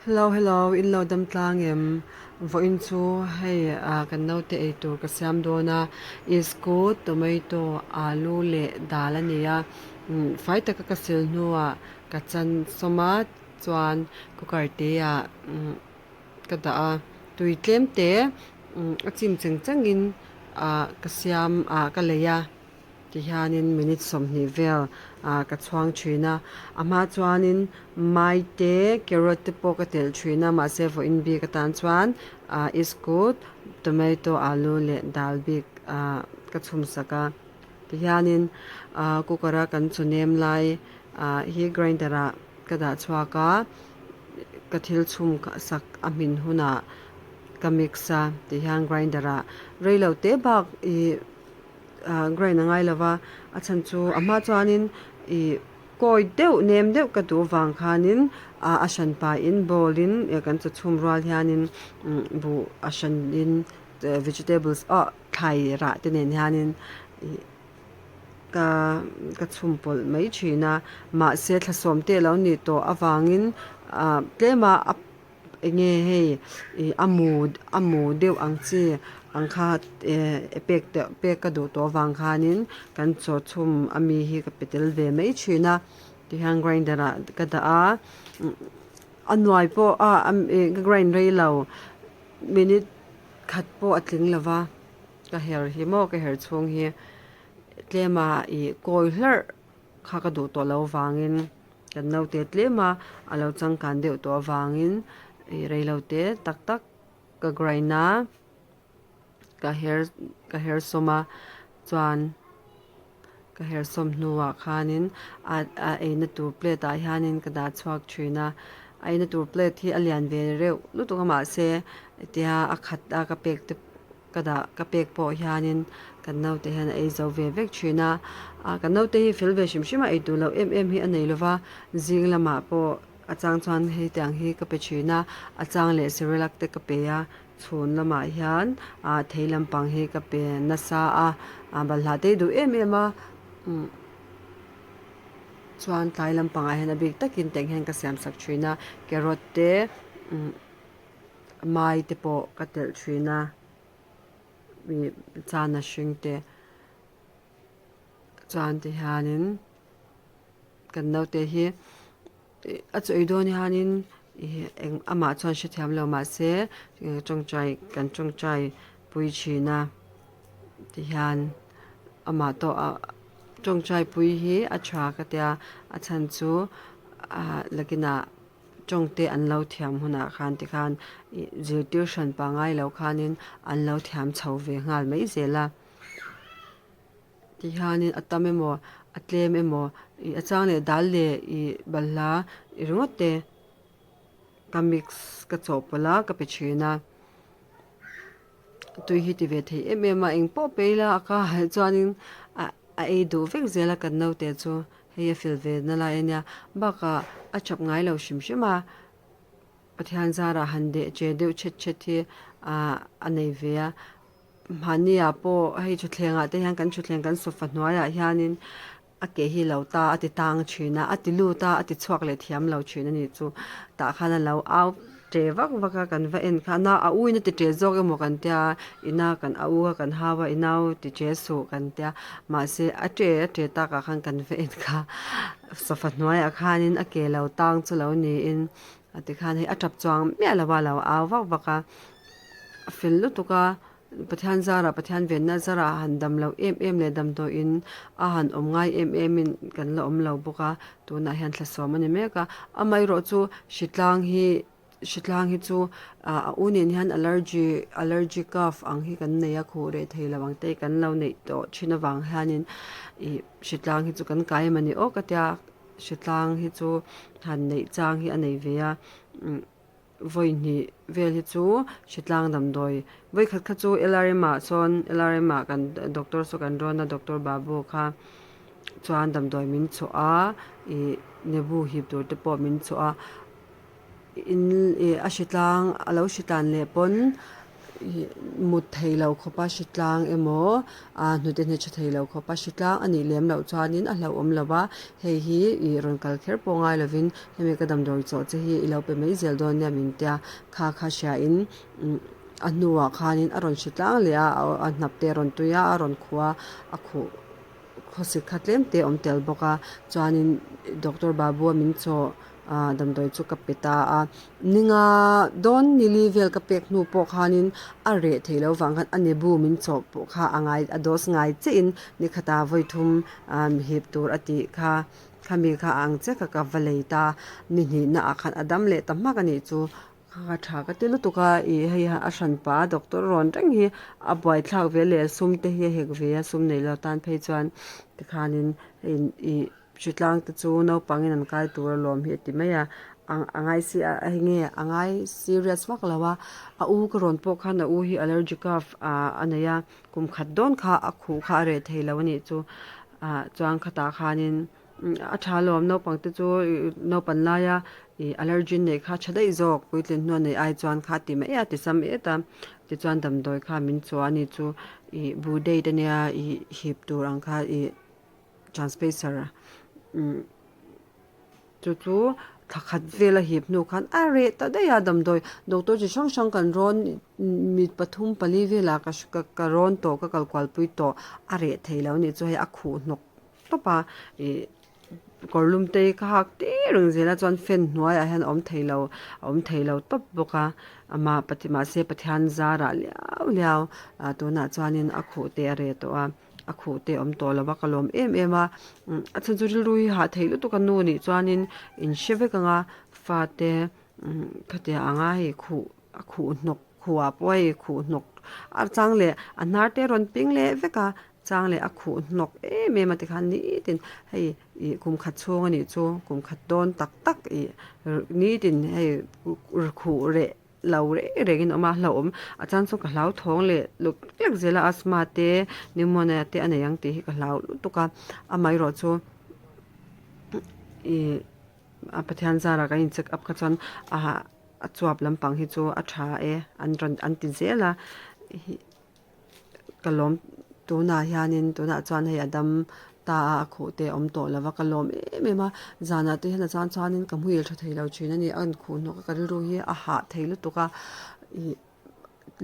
Hello hello in lo dam tlang em? Vawiin chu hei ah kan naute ei tur ka siam dawn a, iskut, tomato, alu leh dal a ni a, umm fai taka ka sil hnuah ka chan sawm a chuan cooker te ah umm ka dah a, tui tlem te umm a chim cheng cheng in ah ka siam ah ka lei a. Tihianin minute 20 vel ah ka chhuang thin a, a hma chuanin mai te carrot te pawh ka telh thin a mahse vawiin bik atan chuan ah iskut tomato alu leh dal bik ah ka chhum sak a tihianin ah cooker a kan chu nem lai ah hi grinder ah ka dah chhuak a ka thil chhum sak a hmin hunah ka mix a tihian grinder ah reilo te bak ih. ah grind a ngai lo va a chhan chu a hma chuanin ih kawi deuh nem deuh ka duh vang khanin ah a hran pahin bowl in kan chaw chhum rual hianin umm buh a hranin vegetables ah thlai rah te nen hianin ih ka ka chhum pawlh mai thin a mahse thlasawm te a lo nih tawh avangin ah tlem a a. Enge hei ih a mu a mu deuh ang chi ang kha eh pek teuh pek ka duh tawh avang khanin kan chaw chhum ami hi ka pe tel ve mai thin a tihian grinder ah ka dah a a nuai pawh a ka grind rei lo minute khat pawh a tling lo va ka her hi maw ka her chhung hi tlem a ih kawi hlarh kha ka duh tawh lo vangin. Kan naute tlem a, a lo changkan deuh tawh avangin ih reilote tak tak ka grind a, ka her ka her sawm a, chuan ka her sawm hnuah khanin a a eina tur plate ah hianin ka dah chhuak thin a, a eina tur plate hi a lian ve reuh lutuk a mahse hetia a khat a ka pek te Ka dah ka pek pawh hianin kan naute hian a ei zo ve vek thin a, ah kan naute hi fel ve hrim hrim a, ei duh loh em em hi a nei lova, zing lamah pawh a chang chuan hei tiang hi ka pe thin a, a chang leh Cerelac te ka pe a, chhun lamah hian ah thei lampang hi ka pe nasa a, ah balhla te hi duh em em a, umm chuan tlai lampangah hian a bik takin tiang hian ka siam sak thin a, carrot te umm. Mai te pawh ka telh thin a, ih chana hring te chuan ti hianin kan naute hi a chaw ei dawn hianin ih eng amah chuan hrethiam lo mahse tawngtai kan tawngtai pui thin a tihian amah tawh a tawngtai pui hi a tha ka tia a chhan chu ah lakinah. Tawngte an lo thiam hunah khan tikhan ih zirtir hran pangai lo khanin an lo thiam chho ve nghal mai zel a. Tihianin a tam emaw a tlem emaw ih a chang leh dal leh ih balhla ringawt te ka mix ka chawhpawlh a ka pe thin a. Tui hi ti ve thei em em a engpawh pe ila a ka halh chuanin a a ei duh vek zel a kan naute chu hei a fel ve na lai a nia bakah a chap ngai lo hrim hrim a Pathian zarah han deh che deuh chhet chhet hi ah a nei ve a mahni ah pawh hei thutthleng ah te hian kan thutthleng kan sofa hnuaiah hianin a ke hi lo ta a ti tang thin a, a ti lut a, a ti chhuak leh thiam lo thin a nih chu. Tah khan a lo au ṭe vak vak a, kan va en khan a, a uin a ti ṭe zawk emaw kan tia, ina kan a u a kan hau a, i nau ti ṭe suh kan tia, mahse a ṭe a ṭe takah khan kan va en kha sofa hnuaiah khanin a ke lo tang chu lo niin a ti khan hei a ṭap chuang miah lo a, a lo au vak vak a, a fel lutuk a. Pathian zarah Pathian venna zarah han dam loh em em leh damdawiin a han awm ngai em emin kan la awm lo bawk a, tunah hian thlasawm a ni mek a. Amaherawh chu hritlang hi hritlang hi chu ah a u nen hian allergy allergy cough ang hi kan nei a, khuh reh thei lo ang te kan lo neih tawh thin avang hianin ih hritlang hi chu kan kai em a ni awk a tia hritlang hi chu han neih chang hi a nei ve a. Vawi hnih vel hi chu hritlang damdawi vawi khat kha chu LRM ah sawn LRM ah kan doctor saw kan rawn a doctor Babu kha chuan damdawi min chhuah a ih nebu hip tur te pawh min chhuah a in ih a hritlang a lo hritlan leh pawn. Mut thei lo khawpa hritlang emaw ah hnute hne tha thei lo khawpa hritlang a nih lem loh chuanin a hlauhawm lo va, hei hi ih rawn kal kher pawh ngai lovin hemi ka damdawi chawh che hi i lo pe mai zel dawn nia min tia kha kha hriain a hnuah khanin a rawn hritlang leh a a hnap te a rawn tui a a rawn khuh a a khuh khawsik kha tlem te a awm tel bawk a chuanin doctor Babu a min chawh ah damdawi chu ka pe ta a ninga dawn nili vel ka pek hnu pawh khanin a reh theih loh vang khan a nebu min chawh pawh kha a ngai a dose ngai chiah in nikhata vawi thum ah mihip tur a tih kha khami kha a ang chiah kha ka va lei ta ni hnihna ah khan a dam leh ta hmak a nih chu. Ka tha ka ti lutuk a, ih hei a hran pah a doctor rawn reng hi a buaithlak ve leh sum te hi a hek ve a sum neih loh tan phei chuan tikhanin hei ih hritlang te chu naupangin an kai tur alawm hi a ti mai a a ngai si a hei nge a ngai serious vak lo a a u ka rawn pawh khan a u hi allergy cough ah a nei a kum khat dawn kha a khuh kha a reh thei lo a nih chu ah chuan khatah khanin. A tha alawm naupang te chu naupan laia ih allergy neih kha tha daih zawk puitlin hnuah neih ai chuan kha ti mai a ti sam et a tichuan damdawi kha min chhuah a ni chu ih bu date ania ih hip tur ang kha ih transpacer umm chu chu thla khat vel a hip hnu khan a reh ta daih a damdawi doctor chi hrang hrang kan rawn mi pathum pali velah ka ka rawn tawh ka kal kual pui tawh a reh thei lo a nih chu hei a khuh hnawk. tawp a ih kawr lum te hi ka hak tir reng zel a chuan fan hnuaiah hian a awm thei lo a awm thei lo tawp bawk a amah mahse Pathian zarah liau liau ah tunah chuanin a khuh te a reh tawh a a khuh te a awm tawh lo a ka lawm em em a a chhan chu rilru hi hah theih lutuk a nu nih chuanin in hre vek ang a fate khatiang anga hei khuh a khuh hnawk khuh ah pawh hei khuh hnawk a chang leh a hnar te a rawn ping leh vek a chang leh a khuh hnawk em em a tikhan nitin hei ih kum khat chhung a nih chu kum khat dawn tak tak ih nitin hei khuh reh lo reng reng in a awm a hlauhawm a chang chu ka hlauthawng leh luk lek zel a asthma te pneumonia te a nei ang tih hi ka hlau lutuk a amaherawh chu ih a Pathian zarah kan in check up kha chuan ah a chuap lampang hi chu a tha e an rawn an ti zel a ka lawm tunah hianin tunah chuan hei a dam ta a a khuh te a awm tawh lo va ka lawm em em a zanah te hian a chuan chuanin ka hmuhil tha thei lo thin a ni a inkhuh hnawk a ka rilru hi a hah thei lutuk a ih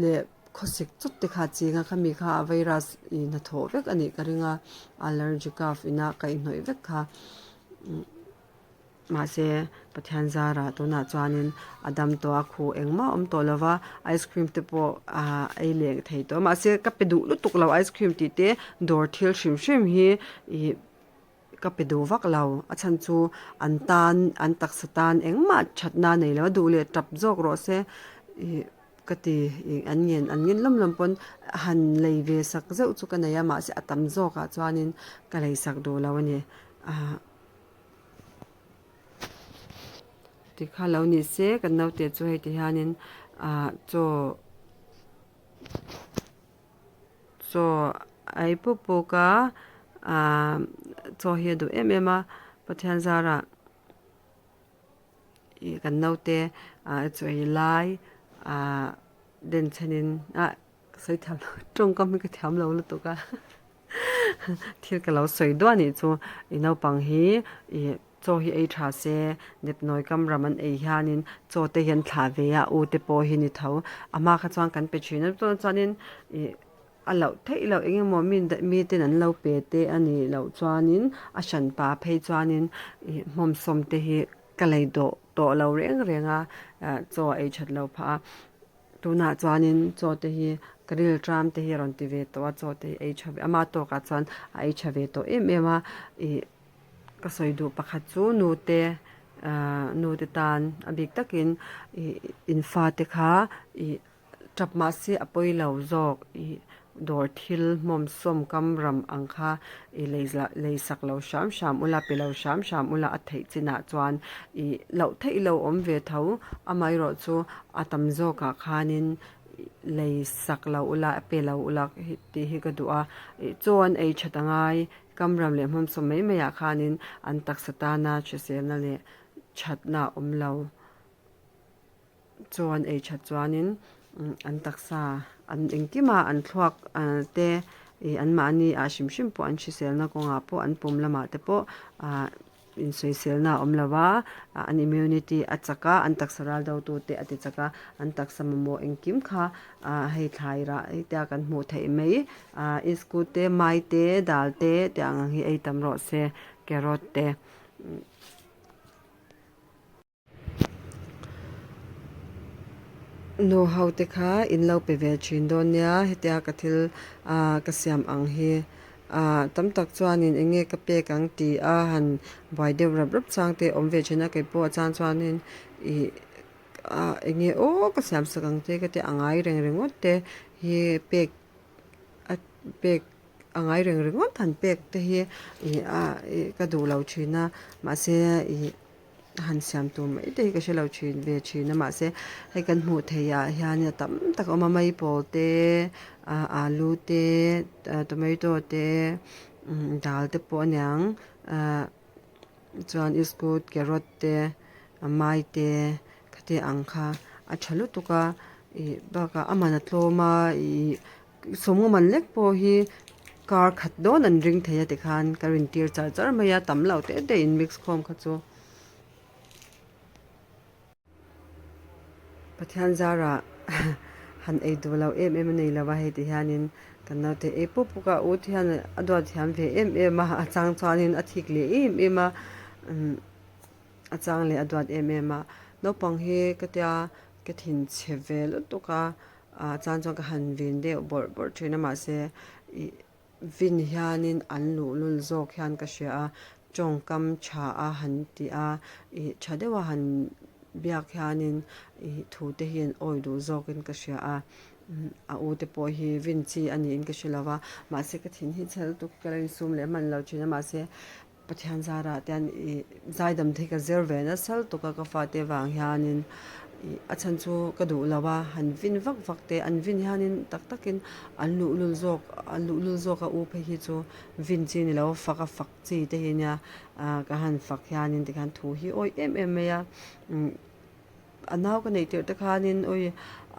leh khawsik chawt te kha a ching a khami kha a virus ih hnathawh vek a nih ka ring a allergy cough ina kaihhnawih vek kha. Mahse, Pathian zarah tunah chuanin a dam tawh a, khuh engmah a awm tawh lo va, ice cream te pawh ah ei leh thei tawh a. Mahse, ka pe duh lutuk lo ice cream tih te dawr thil hrim hrim hi ih ka pe duh vak lo. A chhan chu an tan an taksa tan engmah thatna a nei lo a, duh leh tap zawk rawh se ih ka ti ih an ngen an ngen lawm lawm pawn han lei ve sak zeuh chu ka nei a, mahse a tam zawkah chuanin ka lei sak duh lo a ni. Ah. Tikha lo ni se kan naute chu hei ti hianin ah chaw chaw a ei puk puk a ah chaw hi a duh em em a Pathian zarah ih kan naute ah chaw ei lai ah denchhenin ah ka sawi thiam lo tawngkam hi ka thiam lo lutuk a. Thil ka lo sawi duah nih chu i naupang hi ih chaw hi ei tha se nepnawi kam ram an ei hianin chaw te hian thlah ve a u te pawh hi ni tho a hma kha chuan kan pe thin a chuan chuanin ih a loh theih loh eng emaw mi miten an lo pe te a nih loh chuanin a hran pa phei chuanin ih hmawmsawm te hi ka lei dawh tawh lo reng reng a chaw a ei that loh phah a. Tunah chuanin chaw te hi ka rilṭam te hi a rawn ti ve tawh a, chaw te hi ei ṭha ve ama tawkah chuan a ei ṭha ve tawh em em a, ih ka sawi duh pakhat chu nute ahh nute tan a bik takin ih in fate kha ih ṭap mahse a pawi lo zawk ih dawr thil hmawm sawm kam ram ang kha ih lei lei sak lo hram hram ula pe lo hram hram ula a theih chinah chuan ih loh theih lo awm ve tho amaherawh chu a tam zawkah khanin lei sak lo ula pe lo ula tih hi ka duh a ih chaw an ei that angai kam ram leh hmawm sawm mai mai ah khanin an taksa tana hriselna leh thatna a awm lo chaw an ei that chuanin. an taksa an engkima an thluak te ih anmahni ah hrim hrim pawh an hriselna kawngah pawh an pum lamah te pawh ah insawiselna a awm lo a, an immunity a chak a, an taksa ral do tu te a ti chak a, an taksa mamawh engkim kha ah hei thlai rah hetia kan hmuh theih mai ah iskut te mai te dal te tiang ang hi ei tam rawh se carrot te. Nu ho te kha in lo pe ve thin dawn nia hetia ka thil ah ka siam ang hi ah tam tak chuanin eng nge ka pek ang tih a han buai deuh rap rap chang te a awm ve thin a kei pawh a chang chuanin ih ah eng nge aw ka siam sak ang che ka ti a ngai reng ringawt te hi pek a pek a ngai reng ringawt han pek te hi ih ah ih ka duh lo thin a mahse ih. han siam tur mai te hi ka hre lo thin ve thin a mahse hei kan hmuh theih ah hian a tam tak a awm a maipawl te ah alu te tomato te dal te pawh a niang ah chuan iskut carrot te mai te khati ang kha a tha lutuk a ih bakah a man a tlawm a ih Sawmnga man lek pawh hi kar khat dawn an ring thei a tikhan ka rin tir char char mai a tam lo te te in mix khawm kha chu. Pathian zarah han ei duh lo em em a nei lo a hei ti hianin kan naute ei puk puk a u te hian a duat thiam ve em em a a chang chuanin a thik leh em em a a chang leh a duat em em a naupang hi ka tia ka thinchhe ve lutuk a. Ah chuan chuan ka han vin deuh bawrh bawrh thin a mahse ih vin hianin an luhlul zawk hian ka hria a tawngkam tha a han tih a ih tha deuha han biak hianin ih thu te hi an awi duh zawkin ka hria a a u te pawh hi vin chi a niin ka hre lo va mahse ka thin hi chhel tuk ka la insum leh hman lo thin a mahse Pathian zarah te hian ih zaidam te hi ka zir ve nasa lutuk a ka fate vang hianin ih a chhan chu ka duh lo a han vin vak vak te an vin hianin tak takin an luhlul zawk an luhlul zawk a u phei hi chu vin chi ni lo fak a fak chi te hi nia ah ka han fak hianin tikhan thu hi awih em em mai a umm a nau ka neih tirh te khanin awi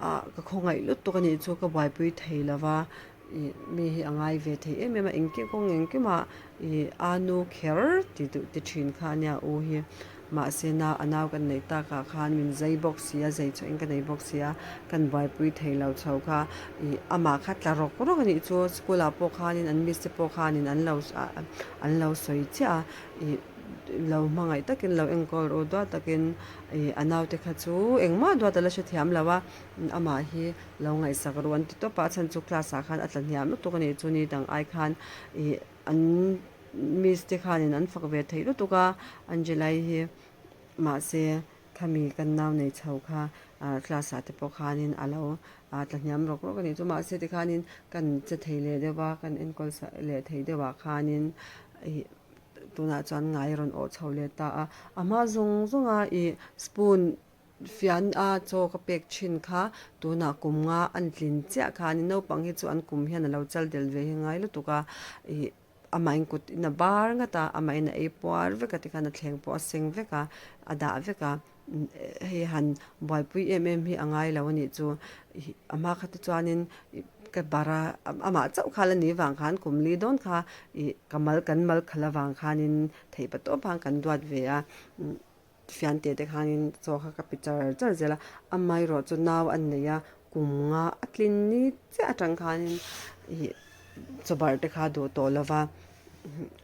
ah ka khawngaih lutuk a nih chu ka buaipui thei lo va ih mi hi a ngai ve thei em em a engkim kawng engkimah ih a nu kher ti duh ti thin kha ania u hi mahse na a nau kan neih takah khan min zai bawk si a zai chhuah in ka nei bawk si a kan buaipui thei lo chho kha ih amah kha tla rawk rawk a nih chu school ah pawh khanin an miss te pawh khanin an lo an lo sawi chiah a ih lo hmangaih takin lo enkawl ru duat takin ih a naute kha chu engmah duat a la hrethiam lo a amah hi lo ngaihsak ru an ti tawp a a chhan chu class ah khan a tla hniam lutuk a nih chu ni dang ai khan ih an miss te khanin an fak ve theih lutuk a Angela-i hi mahse khami kan nau nei chho kha ah class ah te pawh khanin a lo ah tla hniam rawk rawk a nih chu mahse tikhanin kan che thei leh deuh a kan enkawl leh thei deuh ah khanin ih. Tunah chuan ngai a rawn awh chho leh ta a, a hma zawng zawnga ih spoon fian a chaw ka pek thin kha tunah kum nga an tlin chiah khan naupang hi chu an kum hian a lo chal del ve hi ngai lutuk a ih amah in kut in a bar ngat a amah in a ei puar vek a tikhan a thleng pawh a seng vek a a dah vek a hei han buaipui em em hi a ngai lo a nih chu ih a hma kha te chuanin ih ka bar a amah chauh kha la ni vang khan kum li dawn kha ih ka mal kan mal khalh avang khanin theih pa tawp ang kan duat ve a fian te te khanin chaw kha ka pe char char zel a amaherawh chu nau an nei a kum nga a tlin ni chiah atang khanin ih chaw barh te kha duh tawh lo va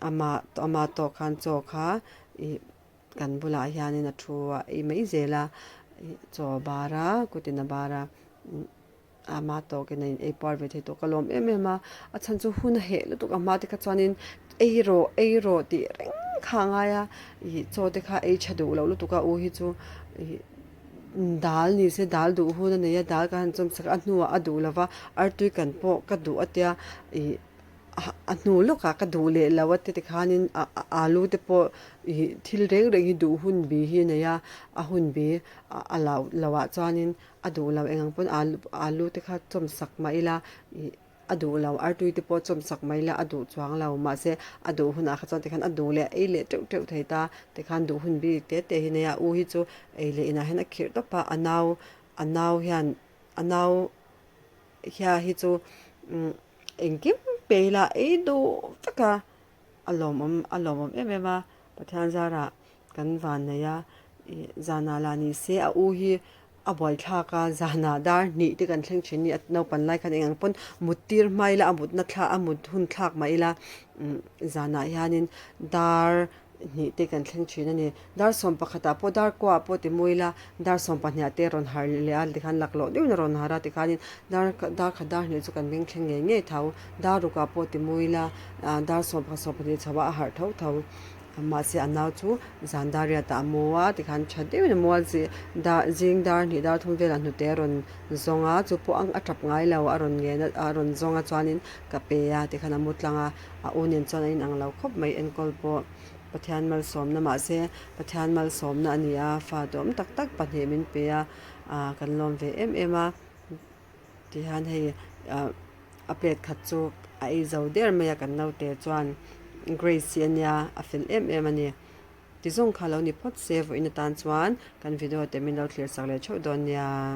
amah amah tawh khan chaw kha ih. Kan bulah hianin a thu a ei mai zel a, chaw a bar a, kutin a bar a, ama tawkin a in ei puar ve thei tawh ka lawm em em a, a chhan chu hun a heh lutuk a hma te kha chuanin ei rawh ei rawh tih reng kha a ngai a, ih chaw te kha ei tha duh loh lutuk a u hi chu ih dal ni se dal duh hun a nei a, dal ka han chawm sak a, a hnuah a duh lo va, artui kan pawh ka duh a tia ih. A hnu lawkah ka duh leh lo a ti tikhanin alu te pawh ih thil reng reng hi duh hun bi hi a nei a, a hun bi a lo lohah chuanin a duh lo eng ang pawn alu alu te kha chawm sak mah ila ih a duh lo artui te pawh chawm sak mah ila a duh chuang lo mahse a duh hunah kha chuan tikhan a duh leh ei leh teuh teuh thei ta tikhan duh hun bi te te hi a nei a u hi chu ei leh inah hian a khirh tawp a a nau a nau hian. a nau hia hi chu engkim pe ila ei duh vek a, a lawmawm a lawmawm em em a, Pathian zarah kan van nei a, ih zanah lah ni se a u hi a buaithlak a, zanah dar hnih te kan thleng thin a ni, a naupan lai khan eng ang pawn mut tir hma ila a mutna thla a mut hun thlak mah ila zanah hianin dar hnih te kan thleng thin a ni. Dar 11 ah pawh dar kuah pawh ti mu ila dar 12 ah te rawn harh leh a tikhan laklawh deuhin a rawn harh a tikhanin dar dar khat dar hnih chu kan beng thleng ngei ngei tho. Dar ruk ah pawh ti mu ila ah dar 11 12 chho ah a harh tho tho. Mahse a nau chu zan dar riat ah a mu a tikhan tha deuhin a mu a zi dar zing dar hnih dar thum velah hnute a rawn zawng a chu pawh a tap ngai lo a rawn ngen a a rawn zawng a chuanin ka pe a tikhan a mu tlang a. A u nen chuan a inang lo khawp mai enkawl pawh Pathian malsawmna mahse Pathian malsawmna a ni a, fa duhawm tak tak pahnih min pe a, ah kan lawm ve em em a tihian hei ah a plate khat chu a ei zo der mai a kan naute chuan Grace hi a nia a fel em em a ni. Tizawng kha lo ni phawt se vawiin atan chuan kan video te min lo thlir sak leh theuh dawn nia.